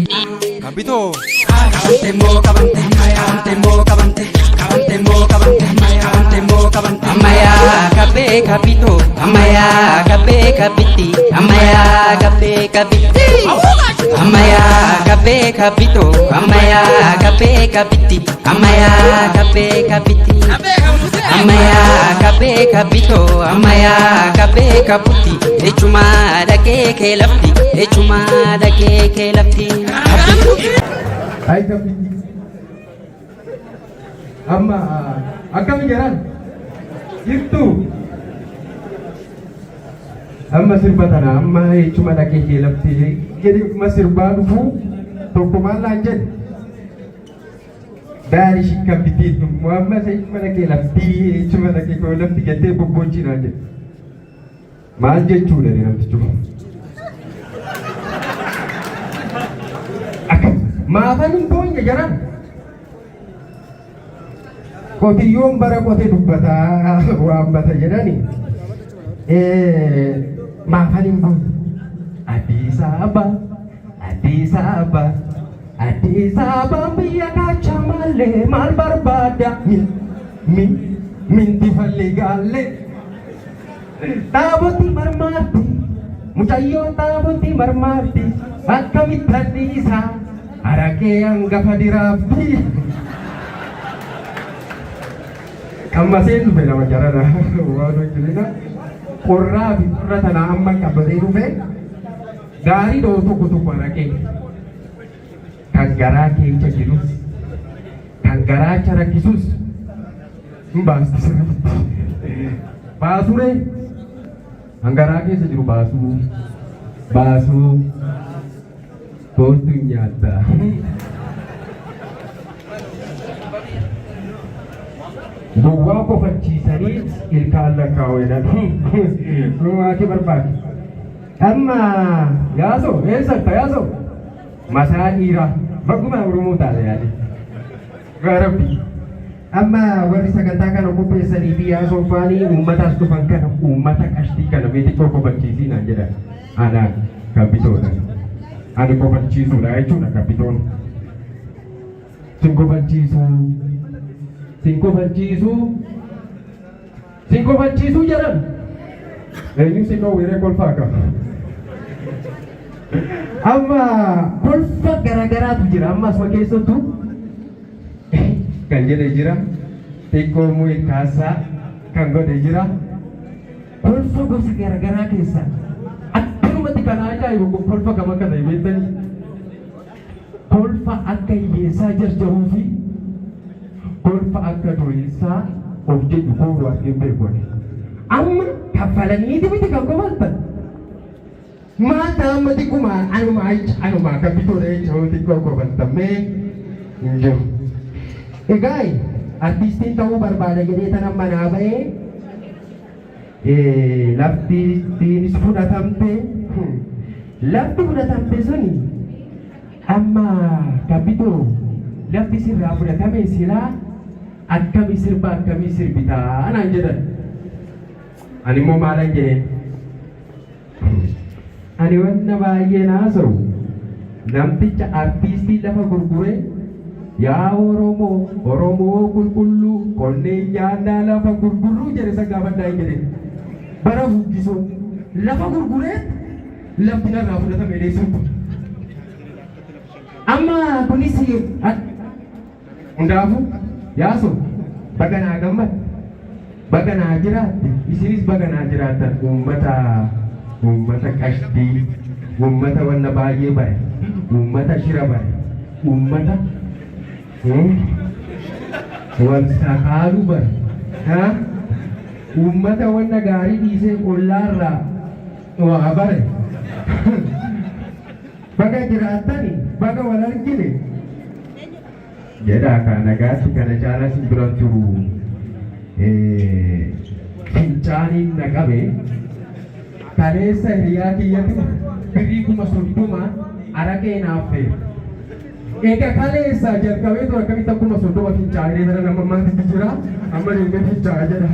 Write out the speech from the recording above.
Kabitoo. Qabamte moo qabamte, qabamte moo qabamte, qabamte moo qabamte, qabamte moo qabamte. Ammayyaa kabbee kabbitoo, ammayyaa kabbee kabbitti, ammayyaa kabbee kabbitti. Ammayyaa kabbee kabbitoo, ammayyaa kabbee kabbitti, ammayyaa kabbee kabbitti. Ammayyaa kabbee kabbitoo, ammayyaa kabbee kabbutti, ejjuma dhaqee kee lafti, ejjuma dhaqee kee lafti. Ay kabbitti. Amma akkami jedhan? Jirtu. Amma sirba tana amma jechuma dhaqee kee lafti jedhi ma sirbaa dhufu tokko maal naan jedhe? Baali shikkabbittii amma jechuma dhaqee lafti jechuma dhaqee kee lafti jettee bobboochii naan jedhe. Maal jechuudha namtichi kun? Akka maafan hin boonye jaran? Qotiyyoon bara qote dubbataa waammata jedhani. Maafan hin boonye? Addis Ababa, Addis Ababa, Addis Ababaan biyya kaachaa maallee maal barbaadda? Min, min, minti falligaallee. Taabotti marmaarti, mucayyoon taabotti marmaarti, akkamitti anniisaa haraqee hangafa diraafti. Qammaseen dhufe nama jarana waan hojjetudha. Qorraa fi qorra tanaa amma qabatee dhufe gaarii dhoo tokko tokko haraqee kan garaa keessa jirus kan garaacha rakkisus hin baasti sirriitti. Baasuree kan garaa keessa jiru baasuu baasuu tooltu hin nyaatta. Gowwaa kofachiisanii ilkaan lakkaa'u jedhan. Gowwaati barbaade. Amma yaasoo eessatti yaasoo mataa dhiiraa bakkuma Oromoo taate yaade. Dhugaa Rabbii. Amma warri sagantaa kana qopheessanii fi yaasoo faanii uummataas dhufan kana uummata qashtii kana mee xiqqoo kofalchiisii naan jedhan. Anaan kabbitoodha. Ani kofalchiisuudha jechuudha kabbitoon. Sin kofalchiisuu. Sin kofalchiisuu. Sin kofalchiisuu jedhan. Eenyu sin dhoowwiree kolfaa qaba. Amma kolfa garagaraatu jira. Amma asuma keessattuu kan jedhe jira. Xiqqoo immoo ilkaasaa kan godhe jira. Kolfa gosa garagaraa keessaa akkanumatti kan ajaa'ibu kolfa kam akka ta'e beektanii? Kolfa akka hiyyeessaa jarjaruu fi kolfa akka dureessaa of jedhu kooruu argeen beeku ani. Amma kaffalaniiti miti kan kofaltan. Maal ta'a amma xiqquma anuma anuma akka bitoodha jechuun xiqqoo kofaltamee hin jiru. Egaa artiistiin ta'uu barbaada jedhee tanan manaa ba'ee lafti ittiinis fudhatamte lafti fudhatamte suni amma kabbitoo lafti sirraa fudhatame silaa akkami sirba akkamii sirbitaa naan jedhan. Ani immoo maalan jedheen? Ani wanna baay'een haasa'u namticha artiistii lafa gurguree yaa Oromoo Oromoo qulqulluu qonnee nyaannaa lafa gurgurruu jedhe san gaafadhaa hin jedheen. Bara fuggisoo lafa gurguree lafti narraa fudhatame jedhee sirbu. Amma kunis Hundaafuu Yaasoo baga naa gammadde, baga naa jiraatte, isinis baga naa jiraattan uummata uummata qashtii, uummata wanna baay'ee bare, uummata shira bare, uummata wal sakaaluu bare, ha? Uummata wanna gaarii dhiisee ollaarraa waa bare. Baga jiraattani, baga wal argine. Jedhaa kaa nagaatti kana caalaa sin biran turu. Fincaaniin na qabe. Kaleessa hiriyaa kiyyatu birrii 30,000 araqee naaf fe'e. Egaa kaleessa jalqabee ture akkamitti 30,000 fincaa'ee sana nama maatitti jira. Amma deemee fincaa'a jedha.